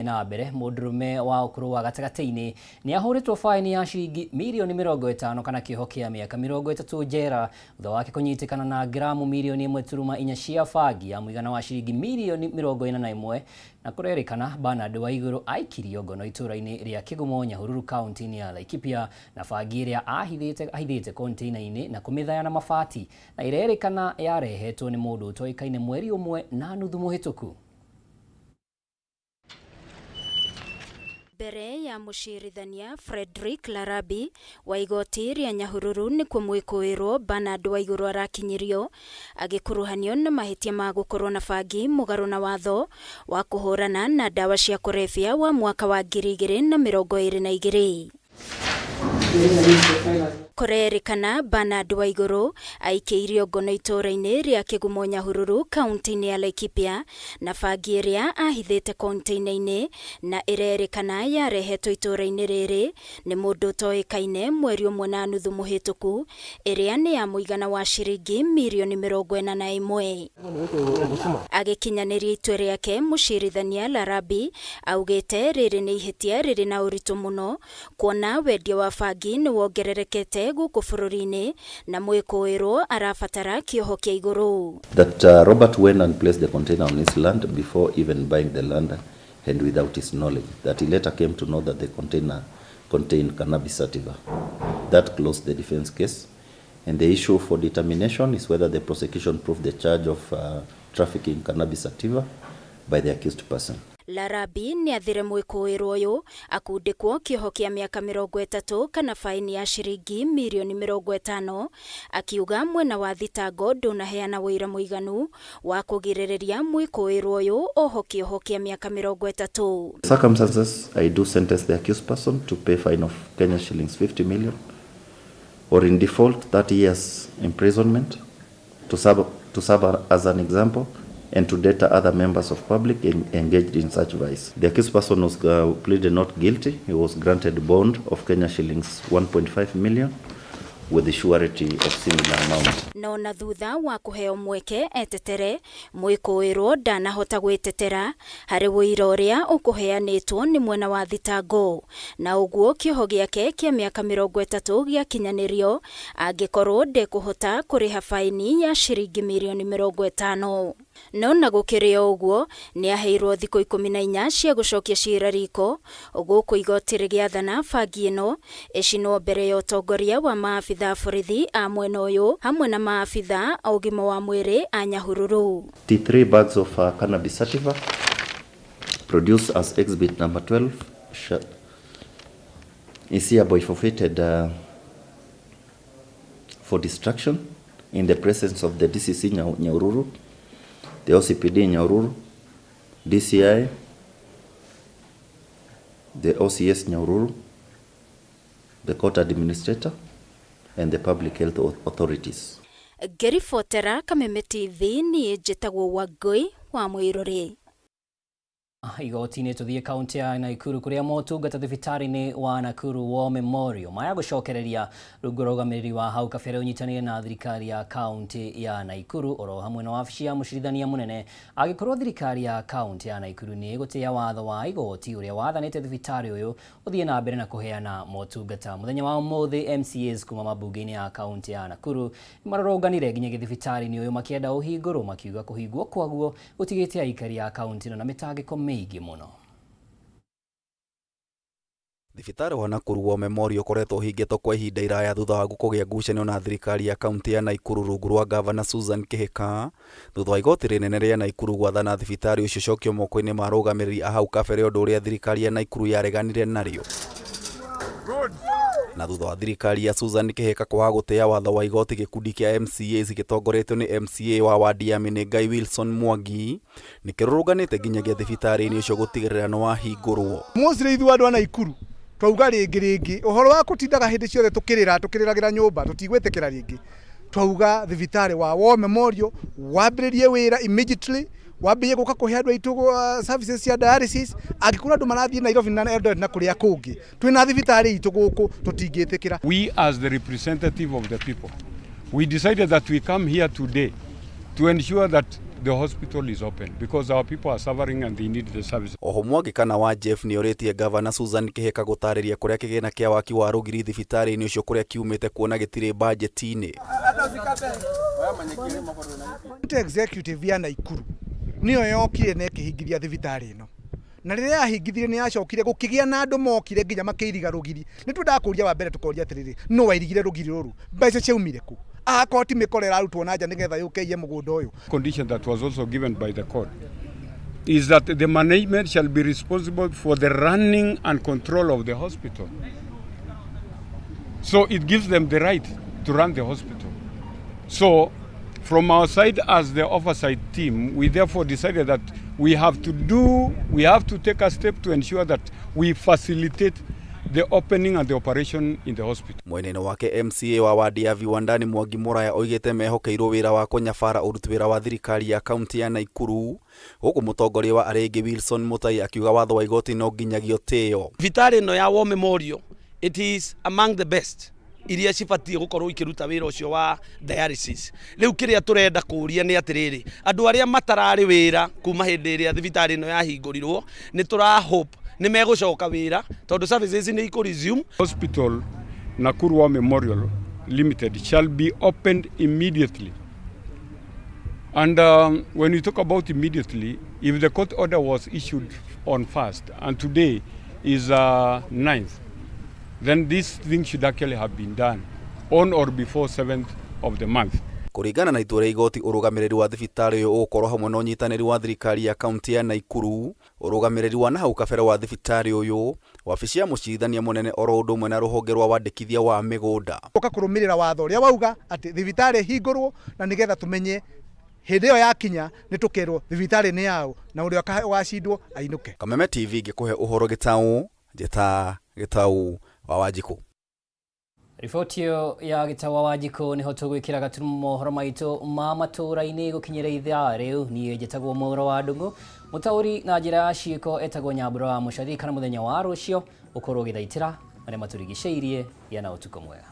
Na mbere, mũndũrũme wa ũkũrũ wa gatagatĩ-inĩ nĩ ahũrĩtwo faini ya ciringi mirioni 50 kana kĩoho kĩa mĩaka 30 njera thutha wake kũnyitĩkana na gramu mirioni 1.4 cia bangi ya mũigana wa ciringi mirioni 41. Na kũrerĩkana Bernard Waigũrũ aikirio ngono itũũra-inĩ rĩa Kĩgumo, Nyahururu, kaunti-inĩ ya Laikipia na bangi ĩrĩa ahithĩte kontĩina-inĩ na kũmĩthaya na mabati, na ĩrerĩkana yarehetwo nĩ mũndũ ũtoĩkaine mweri 1.5 mũhĩtũku. Mbere ya mũcirithania Frederick Larabi wa igoti rĩa Nyahururu nĩkuo mwĩkũĩrwo Bernard Waigũrũ arakinyirio agĩkuruhanio na mahĩtia ma gũkorwo na bangi mũgarũ na watho wa kũhũrana na ndawa cia kũrebia wa mwaka wa 2022. Kũrerĩkana Bernard Waigũrũ aikĩirio ngono itũũra-inĩ rĩa Kĩgumo, Nyahururu, kaunti-inĩ ya Laikipia na bangi ĩrĩa ahithĩte kontĩina-inĩ, na ĩrerĩkana yarehetwo itũũra-inĩ rĩrĩ nĩ mũndũ ũtoĩkaine mweri 1.5 mũhĩtũku, ĩrĩa nĩ ya mũigana wa ciringi mirioni 41. Agĩkinyanĩria itua rĩake, mũcirithania Larabi augĩte rĩrĩ nĩ ihĩtia rĩrĩ na ũritũ mũno, kuona wendia wa bangi nĩ wongererekete gũkũ bũrũri-inĩ na mwĩkũĩrwo arabatara kĩoho kĩa igũrũ. That Robert went and placed the container on his land before even buying the land and without his knowledge. That he later came to know that the container contained cannabis sativa. That closed the defense case. And the issue for determination is whether the prosecution proved the charge of trafficking cannabis sativa by the accused person. Larabi nĩ athire mwĩkũĩrwo ũyũ akundĩkwo kĩoho kĩa mĩaka 30 kana faini ya ciringi mirioni 50, akiuga mwena wa thitango ndũnaheana ũira mũiganu wa kũgirĩrĩria mwĩkũĩrwo ũyũ oho kĩoho kĩa mĩaka 30. Circumstances, I do sentence the accused person to pay fine of Kenya shillings 50 million or in default 30 years imprisonment to serve as an example and to deter other members of public engaged in such vice. The accused person was pleaded not guilty. He was granted bond of Kenya shillings 1.5 million with the surety of similar amount. No na thutha wa kũheo mweke etetere, mwĩkũĩrwo ndanahota gwĩtetera harĩ ũira ũrĩa ũkũheanĩtwo nĩ mwena wa thitango, na ũguo kĩoho gĩake kĩa mĩaka 30 gĩakinyanĩrio angĩkorwo ndekũhota kũrĩha faini ya ciringi mirioni 50. No na gũkĩrĩ o ũguo, nĩ aheirwo thikũ 14 cia gũcokia cira riko, gũkũ igoti rĩgĩathana bangi ĩno ĩcinwo mbere ya ũtongoria wa maabitha borithi a mwena ũyũ hamwe na maabitha a ũgima wa mwĩrĩ a Nyahururu. 3 bags of cannabis sativa produced as exhibit number 12 is hereby forfeited for destruction in the presence of the DCC Nyahururu, the OCPD Nyahururu, DCI, the OCS Nyahururu, the court administrator, and the public health authorities. Ngĩribotera Kameme TV, niĩ njĩtagwo Wangũi wa Mwĩrũrĩ. Igoti-inĩ, tũthiĩ kaunti ya Nakuru kũrĩa motungata thibitarĩ-inĩ wa Nakuru War Memorial maya gũcokereria rungu rwa ũrũgamĩrĩri wa hau kabere ũnyitanĩire na thirikari ya kaunti ya Nakuru oro hamwe na wabici ya mũcirithania mũnene, angĩkorwo thirikari ya kaunti ya Nakuru nĩ ĩgũtĩĩa watho wa igoti ũrĩa wathanĩte thibitarĩ ũyũ ũthiĩ na mbere na kũheana motungata. Mũthenya wa ũmũthĩ, MCAs kuma mambunge-inĩ ya kaunti ya Nakuru nĩmarũrũnganire nginyagia thibitarĩ-inĩ ũyũ makĩenda ũhingũrwo, makiuga kũhingwo kwaguo gũtigĩte aikari a kaunti ĩno na mĩtangĩko mĩingĩ mũno. Thibitarĩ wa Nakuru War Memorial ũkoretwo ũhingĩtwo kwa ihinda iraya thutha wa kũgĩa ngucanio na thirikari ya kaunti ya Nakuru rungu rwa gavana Susan Kihika, thutha wa igoti rĩnene rĩa Nakuru gwathana thibitarĩ ũcio ũcokio moko-inĩ ma arũgamĩrĩri a hau kabere, ũndũ ũrĩa thirikari ya Nakuru yareganire narĩo. Na thutha wa thirikari ya Susan Kihika kwaga gũtĩa watho wa igoti, gĩkundi kĩa MCAs gĩtongoretio nĩ MCA wa wadi ya Menengai Wilson Mwangi nĩkĩrũrũnganĩte nginyagia thibitarĩ-inĩ ũcio gũtigĩrĩra nĩ wahingũrwo. Mostly ithuĩ andũ a Naikuru twauga rĩngĩ rĩngĩ ũhoro wa kũtindaga hĩndĩ ciothe tũkĩrĩra tũkĩrĩragĩra nyũmba, tũtigwĩtĩkĩra rĩngĩ. Twauga thibitarĩ wa War Memorial wambĩrĩrie wĩra immediately, wambĩrĩrie gũka kũhe andũ aitũ services cia dialysis. Angĩkorwo andũ marathiĩ Nairobi na Eldoret na kũrĩa kũngĩ, twĩna thibitarĩ itũ gũkũ, tũtingĩtĩkĩra. We as the representative of the people, we decided that we come here today to ensure that the hospital is open because our people are suffering and they need the service. Oho Mwangi kana wa Jeff nĩorĩtie Gavana Susan Kihika gũtarĩria kũrĩa kĩgĩna kĩa waki wa rũgiri thibitarĩ-inĩ ũcio kũrĩa kiumĩte kuona gĩtirĩ bajeti-inĩ. County executive ya Naikuru niyo yokire na ĩkĩhingithia thibitarĩ ĩno, na rĩrĩa yahingithirie nĩ yacokire gũkĩgĩa na andũ mokire nginya makĩiriga rũgiri. Nĩ twendaga kũria wa mbere tũkoria atĩrĩrĩ, no wairigire rũgiri rũrũ, mbeca ciaumire kũ? Akorwo ti mĩkora ĩrarutwo na nja nĩgetha yũke iye mũgũnda ũyũ. Condition that was also given by the court is that the management shall be responsible for the running and control of the hospital. So it gives them the right to run the hospital. So from our side as the oversight team, we therefore decided that we have to take a step to ensure that we facilitate the opening and the operation in the hospital. Mwena-inĩ wake MCA wa wadi ya Viwandani Mwangi Muraya oigĩte mehokeirwo wĩra wa kũnyabara ũruti wĩra wa thirikari ya kaunti ya Naikuru, gũkũ mũtongoria wa arĩa angĩ Wilson Mutai akiuga watho wa igoti no nginyagia ũtĩo. Thibitarĩ ĩno ya War Memorial, it is among the best iria cibatie gukorwo ikiruta wira ucio wa dialysis. Riu kiria turenda kuria ni atiriri, andu aria matarari wira kuma hindi iria thibitari ino yahingũrirwo, ni tura hope ni megucoka wira tondu services ni iku resume. Hospital Nakuru War Memorial Limited shall be opened immediately. And when we talk about immediately, if the court order was issued on 1st and today is 9th, then this thing should actually have been done on or before 7th of the month. Kũringana na itua rĩa igoti, ũrũgamĩrĩri wa thibitarĩ ũyũ ũgũkorwo hamwe na ũnyitanĩri wa thirikari ya kaunti ya Naikuru, ũrũgamĩrĩri wa nahau kabere wa thibitarĩ ũyũ, wabici ya mũcirithania mũnene oro ũndũ ũmwe na rũhonge rwa wandĩkithia wa mĩgũnda. Ũka kũrũmĩrĩra watho ũrĩa wauga atĩ thibitarĩ hingũrwo, na nĩgetha tũmenye hĩndĩ ĩyo yakinya nĩ tũkerwo thibitarĩ nĩ yaũ na ũrĩa ũgacindwo ainũke. Kameme TV ngĩkũhe ũhoro gĩtaũ, njĩta Gĩtaũ wa Wanjikũ. Riboti ĩyo ya Gĩtaũ wa Wanjikũ nĩho tũgwĩkĩra gaturumo mohoro maitũ ma matũũra-inĩ gũkinyĩra ithaa rĩu. Niĩ njĩtagwo Mwaũra wa Ndung'u, mũtaũri na njĩra ya ciĩko etagwo Nyambura wa Mũcathi. Kana mũthenya wa rũciũ ũkorwo ũgĩthaitĩra marĩa matũrigicĩirie. Gĩa na ũtukũ mwega.